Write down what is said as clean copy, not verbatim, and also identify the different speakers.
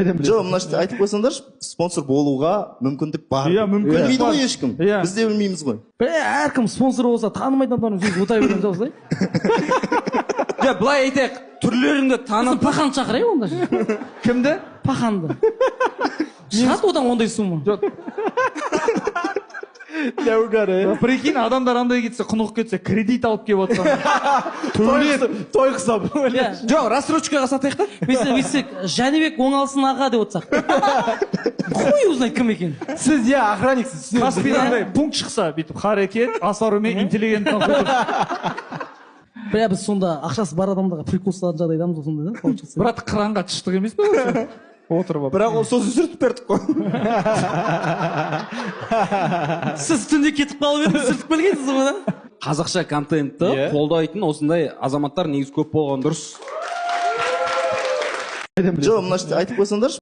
Speaker 1: Жоқ, мына жерде айтып қойсаңдаршы, спонсор болуға мүмкіндік бар.
Speaker 2: Иә, мүмкіндік
Speaker 1: Білмейді
Speaker 2: бар.
Speaker 1: ғой ешкім.
Speaker 2: Иә.
Speaker 1: Біз де білмейміз ғой.
Speaker 3: Бля, әркім спонсор болса, танымайтын адамдардың сөзін ұтай береміз осылай.
Speaker 4: Жоқ, былай айтайық, түрлеріңді танып.
Speaker 3: Паханды шақырайық онда.
Speaker 2: Кімді?
Speaker 3: Паханды. Шығады одан ондай сумма.
Speaker 2: Жоқ. Прикинь, адамдар андай кетсе, құнығып кетсе, кредит алып келіп отырған. Төлеп.
Speaker 5: Той қысап.
Speaker 3: Иә.
Speaker 4: Жоқ, рассрочкаға сатайық та.
Speaker 3: Бүйтсек, Жәнібек Оңалсын аға деп отырсақ. Хуй узнает кім екен.
Speaker 5: Сіз, иә, охранниксіз. Түсінемін.
Speaker 2: Каспийдан андай пункт шықса, бүйтіп харекет, асарумен интеллигентно.
Speaker 3: Бля, біз сонда ақшасы бар адамдарға прикол салатын жағдайдамыз ғой сонда, да? Получается.
Speaker 2: Брат, қыранға тыштық емес пе вообще? Отырып алып.
Speaker 5: Бірақ ол сосын сүртіп бердік қой.
Speaker 3: Сіз түнде кетіп қалып едіңіз, сүртіп келгенсіз ғой, да?
Speaker 4: Қазақша контентті
Speaker 5: Иә.
Speaker 4: қолдайтын осындай азаматтар негізі көп болған дұрыс.
Speaker 1: Жоқ, мына жерде айтып қойсаңдаршы.